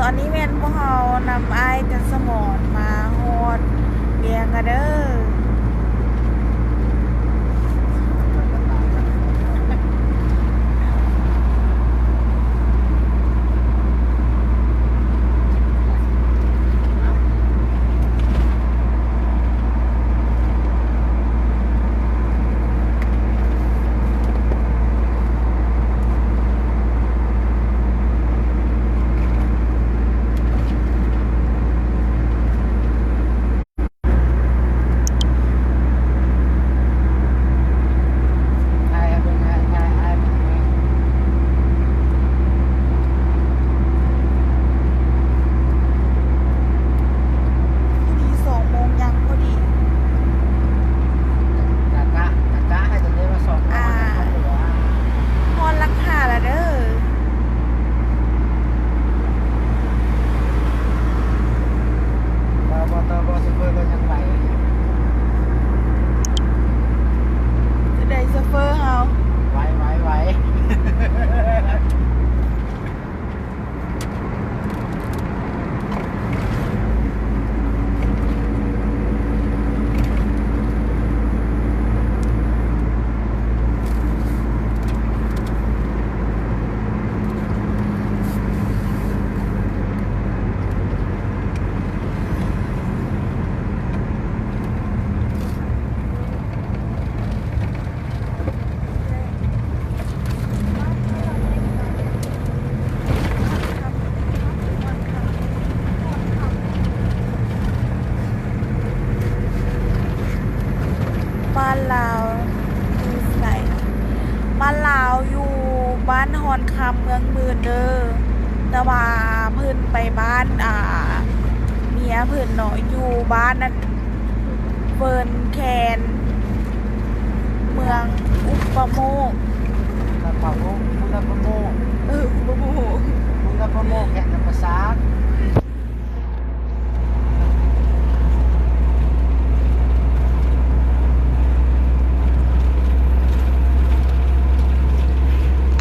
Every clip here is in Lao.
ຕອນນີ້ແມ່ນພວກເຮົານຳອ້າຍຈັນສະໝອນມາຮອດວຽງແລ້ວເດີ. ພໍດີສອງໂມງຍັງພໍດີ. ກະ ກະ ກະໃຫ້ຕົວເອງວ່າສອງໂມງ ອ່າ ຮອດຫຼັກຫ້າແລ້ວເດີ. ບໍ່ ບໍ່ ໂຊເຟີກໍຍັງໄວ. ຈະໄດ້ໂຊເຟີເຮົາ ໄວ ໄວ ໄວ. ບ້ານລາວຢູ່ໃສ? ບ້ານລາວຢູ່ບ້ານຮອນຄຳ ເມືອງໝື່ນເດີ ແຕ່ວ່າເພິ່ນໄປບ້ານ ອ່າ ເມຍເພິ່ນເນາະ ຢູ່ບ້ານນັ້ນ ເຟີນແຄນ ເມືອງອຸປະໂມກ ອຸປະໂມກ ອຸປະໂມກ ເອີ ອຸປະໂມກ ອຸປະໂມກ ແຂວງຈຳປາສັກ.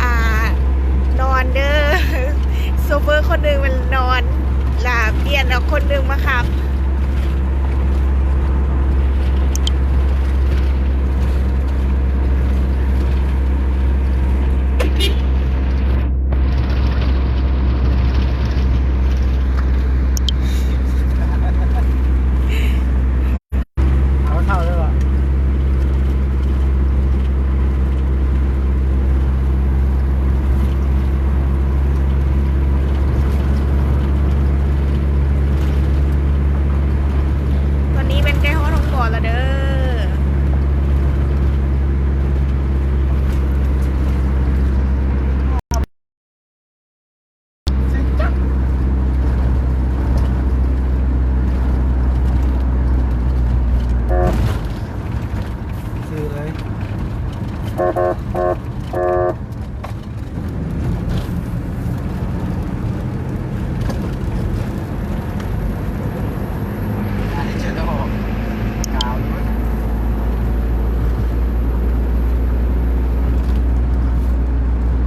ອ່າ ນອນເດີ ໂຊເຟີຄົນໜຶ່ງມັນນອນ ລະປ່ຽນເອົາຄົນໜຶ່ງມາຂັບ. ເອົາເຂົ້າເລີຍບໍ່? ຕອນນີ້ແມ່ນໃກ້ຮອດໂຮງໝໍແລ້ວເດີ.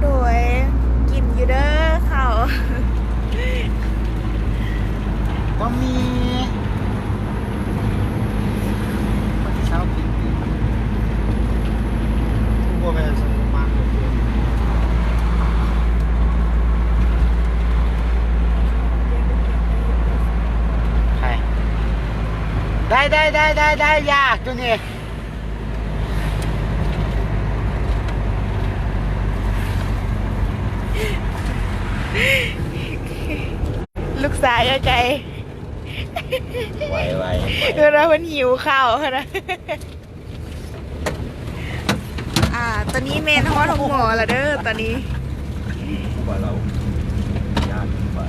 ໂດຍ ກິນຢູ່ເດີເຂົ້າ ກໍມີ ເຊົ້າກິນ ກິນ ຄືບໍ່ແມ່ນສັກປະມານຫົກເດືອນ. ໄດ້ ໄດ້ ຢາກຢູ່ນີ້. ລູກຊາຍເອົາໃຈ ໄວໆ ເພິ່ນວ່າເພິ່ນຫິວເຂົ້າຫັ້ນນະ. ອ່າ ຕອນນີ້ແມ່ນຮອດໂຮງໝໍແລ້ວເດີ ຕອນນີ້. ວ່າລາວຢ້ານວ່າ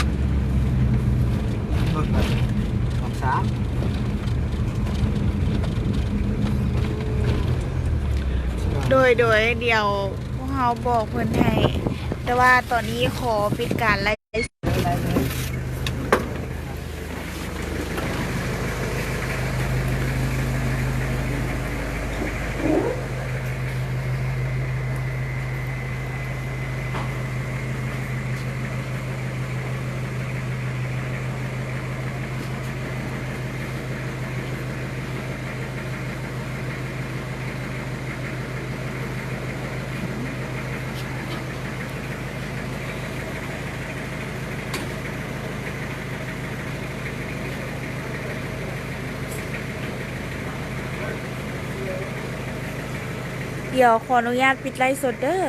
ໂດຍ ໂດຍ ດຽວພວກເຮົາບອກເພິ່ນໃຫ້ ແຕ່ວ່າຕອນນີ້ຂໍປິດການໄລ ດຽວຂໍອະນຸຍາດປິດໄລຟ໌ສົດເດີ້.